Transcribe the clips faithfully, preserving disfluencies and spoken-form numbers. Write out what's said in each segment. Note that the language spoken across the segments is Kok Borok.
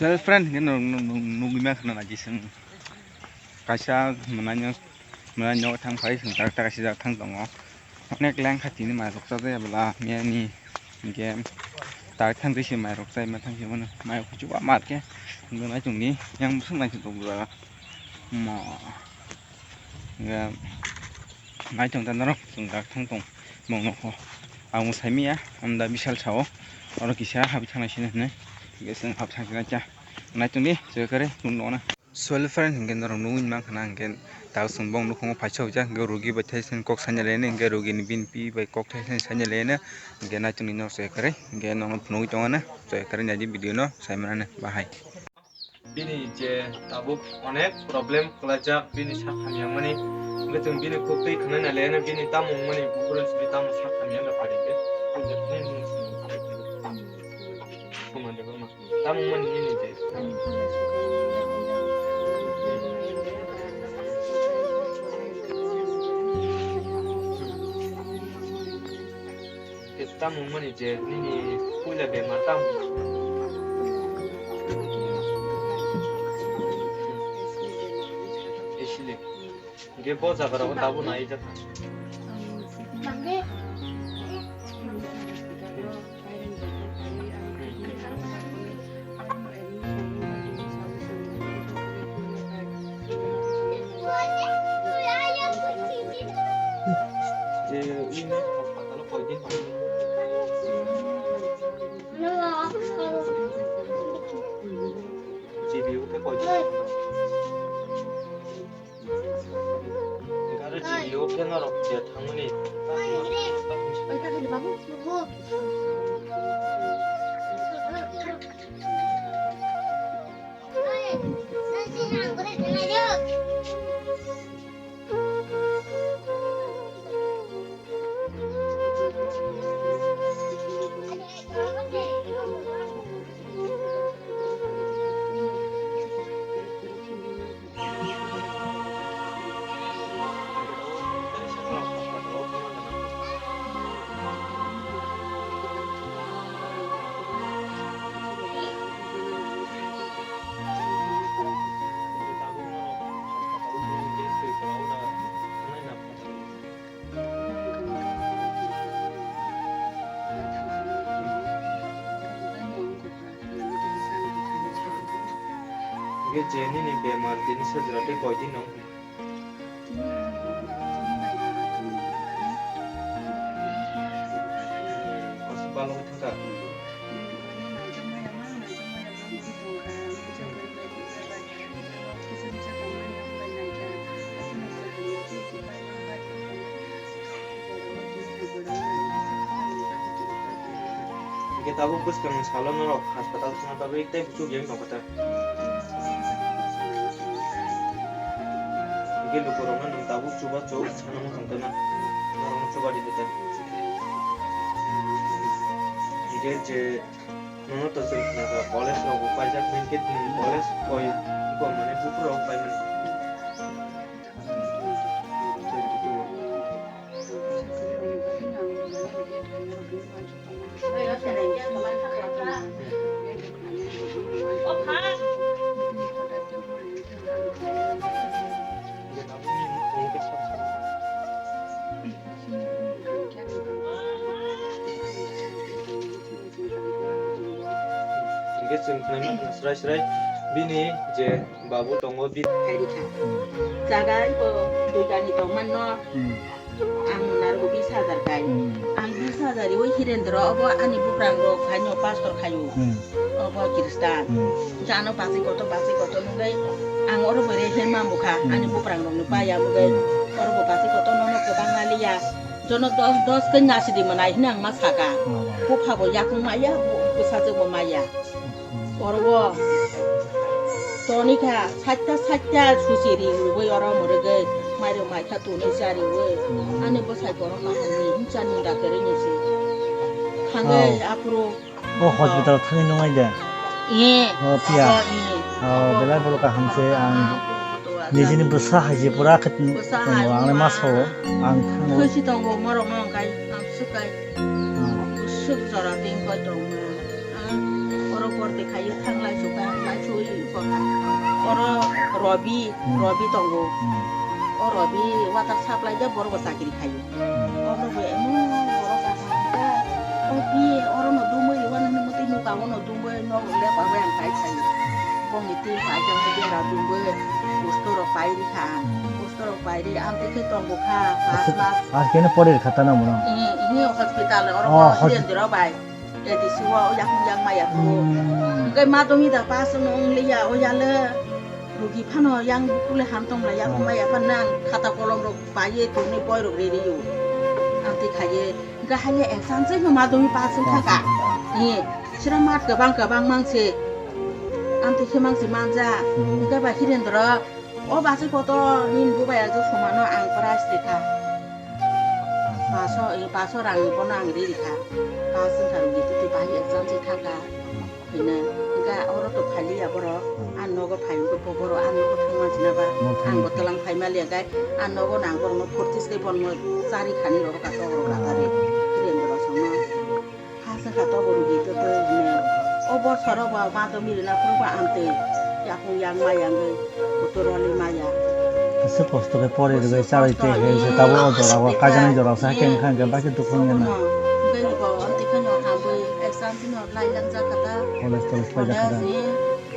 Well, friend, hingke no, no, no, nugui ma khna naji seng. Kaisa mwnai no, mwnai no thang phai seng tak tak kaisa thang tongo. Onek lengkha tini mai rok chajai bwla miyani hingke tak thang twi se mai rok chai ma thang se mano mai rok kuchuk ma ke hingke nai chwng ni yang bwswk nai se tongo bwla mo. Hingke nai tong ta norok chwng tak thang tong bong nokho ang bo sai manya amda bisal sao oro kisa habwi thang nai sini hinwi hingke chwng hap thang se nai cha nai tong di chwkare tum nona. Soil friend hingke norok nugui mankha na hingke tak chwng bong nukhungo paisa hojak hingke rugi bai thaisani kok sanya lene hingke rugi ni bini pi bai kok thaisani sanya lene hingke naichomni no chwkare hingke nono phunugui tongana chwkare naidi video no sai manane bahai. Bini je tabuk onek problem kwlaijak bini sak hamya mani hingke chwng bini kok twi khwnai na lene bini tamo wngmani buphuru simi tamo sak hamya wngkha pari hingke. Tamo mani nini je. Tamo mani je nini puila bemar tamo. Esile. Hingke bo jaga rogo tabuk nai jak. Je ini hospital o koi din tong? G B U khe koi din tong? Aro G B U khe norok je thangmani. Hingke je nini bemar tini sajra tei koi din no? Aswk balo wngkha. Hingke tabuk bwskang salo norok hospital thangna bagwi tei buchuk yang tongkha ta. Hingke lukurokno nwng tabuk chubachu sana wng tongkha na, norokno chuba di ta. Hingke je Nono to chwng khna kha, college rok bo paijak, main gate ni college koi, koi mane buphuru rok paimani. Hingke chwng khnai ma khna srai srai bini je babu tongo, bi- Khairikha. Jaga ibo duitani tongmanno. Hmm. Ang narwgo bis hajar kai. Hmm. Ang bis hajar iwi Hirendra obo ani buprang rok haino pastor khaio. Hmm. Obo Kristan. Hmm. Jano basi koto, basi koto nungwi ang oro bore hema mukha. Hmm. Ani buprang rokno paya mungwi. Hmm. Oro bo basi koto nono kwbang naliya. Jono dos, dos khe nasidi mwnai hwnwi ang ma saka. Oh. Bupha bo yakung maya, bu-, bwsajwk bo maya. Hmm. Oro bo tonikha saita saita susi riwi oro mwrwgwi mairok maikha tonwi chariwi. Hmm. Ani bwsai borok kaham ni hincha ni daktori ni se. Thangwi Oh. aphuru O hospital thangwi nungnai de? Eh, O, phiya? Abo, eh. O, Abo, belai borok kaham se, ang abo, abo, nijini bwsa hai se pura khe bwsa tongo, hai ang le ma ma. Sao, ang thango. Thwi si tongo, morok no hwnkhai, ang swk kai. Hmm. Swk jora tin koi tong ma. Ang Oro borte khaio thang lai suka, lai sui suka. Oro Robi, Hmm. Robi tongo. Hmm. O Robi water supply de borok bo chakri khaio. Hmm. Oro bo emon borok kha kha, o pi oro no dumui wani hwnwi tei nuka o no dumui nok le pa bai ang kai khaio. Bongni twi paijak bera dumui poster rok pai ri kha. Hmm. Poster rok pai ri ang tei khe tongo kha, pas Asa-, mas. Askeno pore kha ta na mo no? Ini, ini hospital oro Oh, bo hos- Hirendra bai. A D C o yakung yang maya phuru. Hmm. Hwnkhe madongni da pass wng liya, o yale rugi phano yang bukule ham tong lai, yakung Hmm. maya phan nang khata kolom rok paiye tongni boi rok re rio. Amtwi khaiye, hwnkhe haiye exam se no madongni pass wng thangkha. Pass wng thangkha. Ni, sira mat kwbang kwbang mangse. Amtwi khe mangse manja. Hmm. Hwnkhe ba Hirendra, o basi kotor nini bubai ajo somano ang prize rikha. Paso, eh, paso rang bono ang ri rikha. Pass wngkha rwgwi twi twi bahai exam se thangkha. Hino, hwnkhe oro to phaliya borok. Hmm. Ang nogo phai hwnkhe bo borok ang nogo thangma sina ba. Nogo thangma ang bo sina. Twlang phai maliya khe ang nogo nang borokno fortis khe bono chari khani rok ka tok rok ratari. Hmm. Hirendra songno. Hasa kha to bo rugi to to hine. O bosoro bo ma to miri na phuru ba amtwi. Yakung yang ma yang gwi. Kutu roli ma ya. Kasa kosto khe pore rwgwi charwi tei he se tabo o jora o kaijana jora sa khe wngkha hwnkhe bakhe dukhu wngya na. Tei bo amtwi kheno hamwi exam phino lai lang jak kha ta. College tolej paijak kha ta. College ni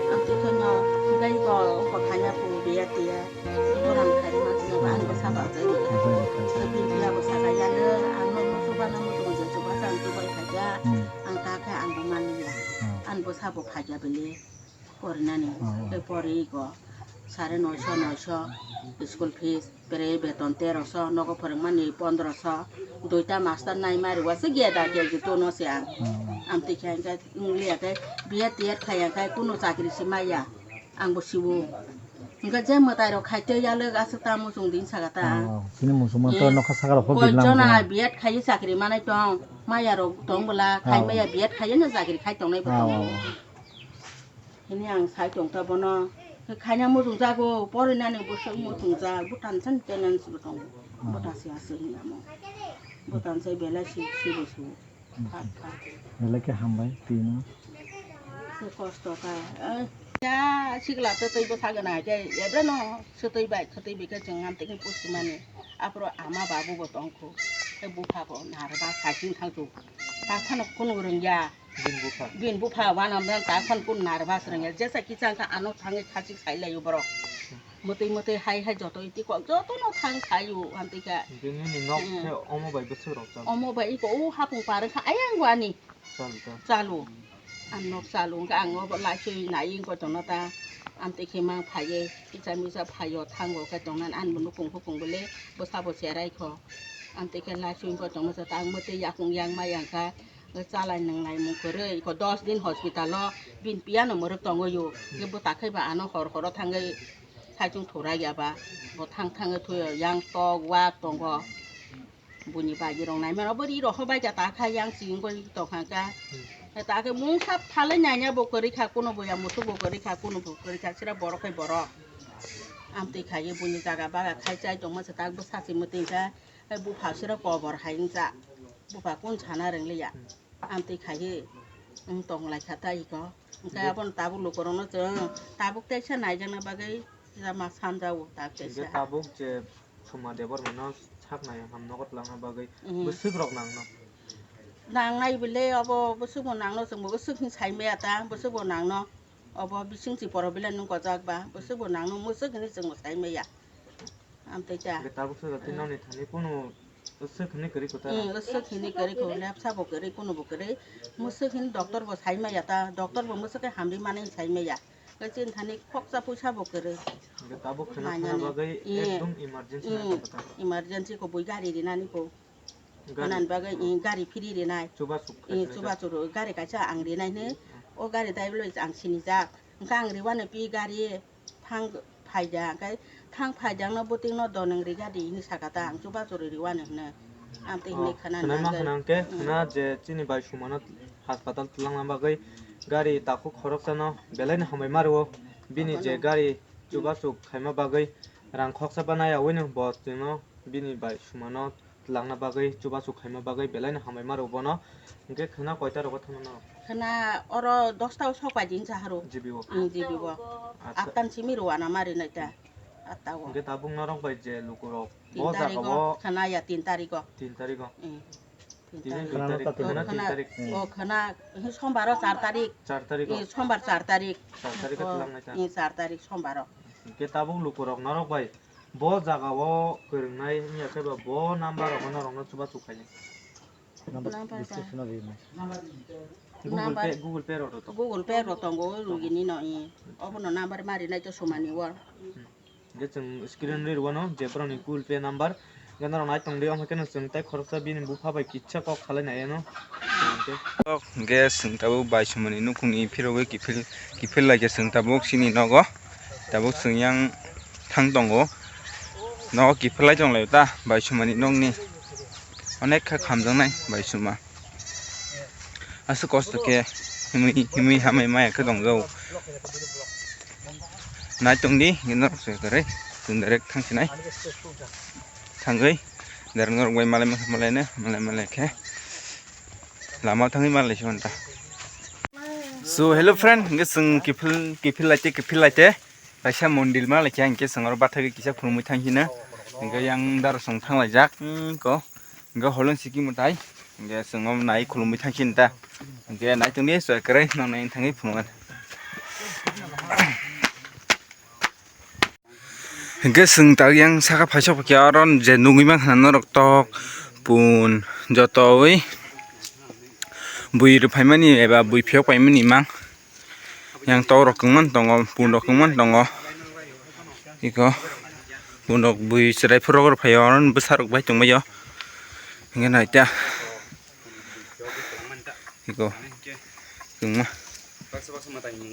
amtwi kheno tei bo o khaina phuru biya tiya. Borang khai ma sina ba ang bo saba jai. Ajai jai. Tei biya bo saka ya le ang no no suba no mutung je suba sa ang tubai khaja. Hmm. Ang ta khe ang bo mani ya. Hmm. Ang bo sabo khaja bele. Porinani, Oh. Tei pori iko sare noisho, noisho, school fees, bere beton teroso, nogo phwrwngmani pondroso, duita master naima rwasa giya da giya giya tono se ang. Oh. Amtwi khe hwnkhe wngya khe B Ed tiyet khaiya khe kunu chakri se maya, ang bo siwo. Hwnkhe je mwtai rok khai tei yalwk aswk ta muchung din saka ta ang. Oh, chini muchungma to nokha saka rok koi jona B Ed khaiwi chakri manai tong, maya rok tong bwla, khai maya B Ed khaiwi no chakri khai tongnai bo tongo. Oh. Hini ang sai tong ta bono. Khaina muchung jago, porinani bwswk muchung jak, Bhutan san tenants bo tongo. Ah. Bhutan se aswk hini amo. Bhutan se belai si, si bo si. Hmm. Kha, kha. Belai khe hambai, twi no. Se kosto kha. Eh, ya, sikla tei tei bo sagana, ya, ya, no, se tei bai, khe tei bai khe chwng ham tei khe pusi mani. Aphuru ama babu bo tongkhu. Tei bupha bo narwkha, saichung thangchu. Ta phano kunu rwngya. Bini bupha. Bini bupha wanamjang ta phano kunu narwkha swrwngya. Jesa kichang kha ano thangwi khachik sai laio borok. Mwtwi mwtwi hai hai joto iti kok jotono thang saio amtwi kha. Bini ni nok khe omo bai bwswk rok chalo. Omo bai iko o hapung par wngkha ayang bo ani. Chalo ta. Chalo. Ang nok chalo wngkha ang obo laisui nai wngkha tongno ta. Amtwi khe mang phaiwi kisa misa phaio thango khe tongnan ani bo nukung hukung bole bwsa bo cherai kho. Amtwi khe laisui wngkha tongno ta ang mwtwi yakung yang ma yang kha. Chalai nwnglai mung kwrwi, iko dos din hospital o bini piya no mwrwk tongwi o. Khe bwta khe ba ano hor horo thangwi saichung thura ya ba. Bo thang thangwi thwi o, yang tok wa tongo. Buini bagi rok nai mano, bo ri rok ho bai ja ta kha yang ching wngwi tong kha kha. Ta khe mungsa phalwi nai ya bo kwrwi kha, kuno bo ya musuk bo kwrwi kha, kuno bo kwrwi kha, sira borok hai borok. Amtwi khai buini jaga baga khai chai tongma se tak bwsa se mwtwi kha. Hai bupha sira kobor hai wngcha. Bupha kun sana rwng liya. Amtwi khai wng tong lai kha ta iko. Hwnkhe aboni tabuk lukurokno chwng tabuk teisa naijakna bagwi ma sanjao tak teisa. Hwnkhe tabuk je Soma Debbarmano sak nai ham nogo twlangna bagwi bwswk rok nangno. Nangnai bile obo bwswk bo nangno chwngbo bwswk hin sai maya ta bwswk bo nangno. Obo bising si poro bile nung gojak ba bwswk bo nangno mwswk hinwi chwngbo sai maya. Amtwi ta. Hwnkhe tabuk saka tei nokni thani kunu bwswk hinwi kwrwi kwtara. Bwswk hinwi kwrwi kho lepsa bo kwrwi kunu bo kwrwi. Mwswk hinwi doctor bo sai maya ta doctor bo mwswk khe hamri mani sai maya. Khe chini thani khoksa puisa bo kwrwi. Hwnkhe tabuk khwna bagwi ekdom emergency nai kha ta. Emergency kho bui gari rinani kho. Gari. Khwnani bagwi, i, gari phiri rinai. Chubachu i, khaisani chubachu ro-, gari kaisa ang rinai hwnwi. O gari daibolwi ang sinijak. Hwnkhe ang riwani pi gari thang phaida, hwnkhe thang phaidakno bwtwino donong rigadi hwnwi saka ta, ang chubachu ri riwani hwnwi. Amtwi hwnwi khwnani khwnai ma bagwi. Khwna hwnkhe, khwna je chini bai sumano hospital twlangna bagwi gari takhuk khoroksano belaino hambai ma rwo. Bini je gari chubachu khaima bagwi rang khoksa ba nai awino bo chwngno bini bai sumano Twlangna bagwi, chubachu khaima bagwi belai no hambai ma rw bono. Hwnkhe khwna koita rogo thangna norok? Khwna oro dosta o sok bai din cha haro. G B o? Hmm, G B o. Acha. Attan simi rw ana mari nai ta. Atta o. Hwnkhe tabuk norok bai je lukurok Tin bo jaga tarikh o o khwna ya, tin tarikh o. Tin tarikh o. Hmm. Tin Tini tarikh. Dui tarik, Khwna khwna tin khwna, tarik. O khwna, sombar o char tarik. Char tarik o. Eh, sombar char tarik. Char tarik o. O, twlang nai ta. Eh, char tarik sombar o. Hwnkhe tabuk lukurok norok bai bo jaga o kwrwngnai wngya khe ba bo number rok no norok no chubachu khainai. Number Number description o rwnai. Google Number Pay, Google Pay rok rw tongo. Google Pay rok tongo, rugini no, eh. Obono number mari nai to somani o. Hmm. Hwnkhe chwng screen ri rwano je borokni Google Pay number. Hwnkhe norok nai tongdi, omo khe no chwng tei khoroksa bini bupha bai kisa kok salai nai ano. Hwnkhe chwng tabuk bai sumani nukhungni phirogwi kiphil, kiphil lai khe chwng tabuk chini nogo. Tabuk chwng yang thang tongo. Nogo kiphil lai tong lai ta bai sumani nokni. Onek kha khamjaknai bai suma. Aswk kosto khe himwi, himwi hamwi maya khe tongjago. Nai tongdi, hwnkhe norok se kwrwi, chwng direct thangsinai. Thangwi, direct norok bai malai, malai, malai, malai, malai khe lama thangwi malai se manta. So, hello friend, hwnkhe chwng kiphil, kiphil laite, kiphil laite. Kaisa mondir ma laikha, hwnkhe chwng oro bathagwi kisa khulumwi thang sino. Hwnkhe yang daro chwng thang laijak, hmm, ko. Hwnkhe holong siki mwtai. Hwnkhe chwng omo nai khulumwi thang sino ta. Hwnkhe nai tongdi, chwng kwrwi nang nai thangwi phunuknai. Hwnkhe chwng tak yang saka phaisok khe oro je nugwi mankha norok tok pun jotowi bui rw phaimani eba bui phiyok paimani mang. Yang tok rok kwngma tongo, pun rok kwngma tongo. Iko pun rok bui chwrai phuru rok phaio, oro bwsa rok bai tongbaio. Hwnkhe naita. Iko kwngma.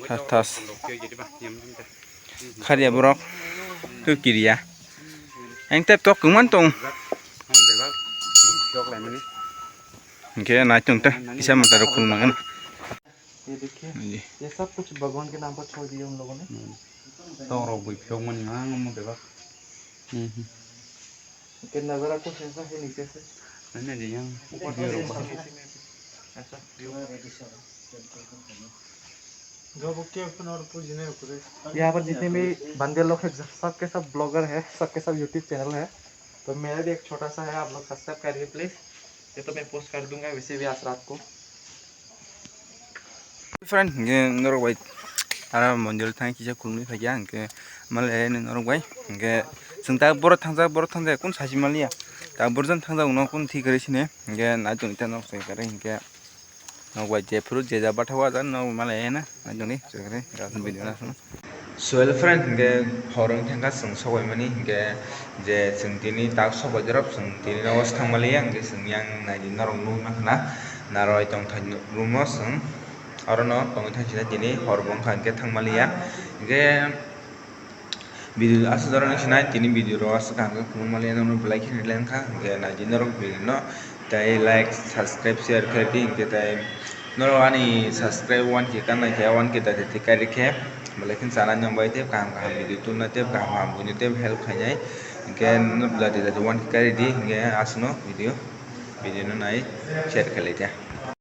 Thas thas. Kharya borok. Twi kiriya. Ang tep tok kwngma tong. Hwnkhe nai tong ta. Kisa mata rok khulumangana. ये देखिए, ये सब कुछ भगवान के नाम पर छोड़ दिए उन लोगों ने। Hmm. Tok rok bui phiyok mani mang omo bebak. Hmm. कि नजारा कुछ ऐसा है नीचे से। Nani di yang ऊपर से video rok ऐसा bahai. ऐसा view। जो वो के अपन और पूजने को रे। यहाँ पर जितने भी बंदे लोग हैं, सब के सब ब्लॉगर है, सब के सब YouTube चैनल है। तो मेरा भी एक छोटा सा है, आप लोग सब्सक्राइब करिए प्लीज। ये तो मैं पोस्ट कर दूंगा वैसे भी आज रात को। Friend, hwnkhe norok bai ara mondir thang kisa khulumwi phaikha, hwnkhe malai norok bai, hwnkhe chwng ta borok thangjak, borok thangjak, kun sachi maliya, ta borok jani thangjak, uno kun thik kwrwi sini, hwnkhe nai tongwi ta norok sai kwrwi, hwnkhe norok bai jephuru jejak bathak o ajak norok malai na nai tongdi, sai kwrwi, video no. So hello friend, hwnkhe hor wng thangkha chwng sobaimani, hwnkhe je chwng tini tak sobai dorop chwng tini nogo se thangmaliya, hwnkhe chwng yang naidi norok nugwi mankha na narwai tongthai room o chwng orono tongwi thangsinai tini hor bo wngkha hwnkhe thangmaliya, hwnkhe video aswk jorani sinai tini video rok aswk kaham khe khulumaliya norok belai kheno lenkha, hwnkhe naidi norok video no. Tei like, subscribe, share khe di, hwnkhe tei norok ani subscribe one K kanai khe, one K daiti khe kairi khe, belai kheno chanai nang bai tei kaham kaham video tubunai tei kaham kaham buino tei help khainai, hwnkhe norok daiti daiti one K kairi di, hwnkhe aswkno video, video no nai share khlai di.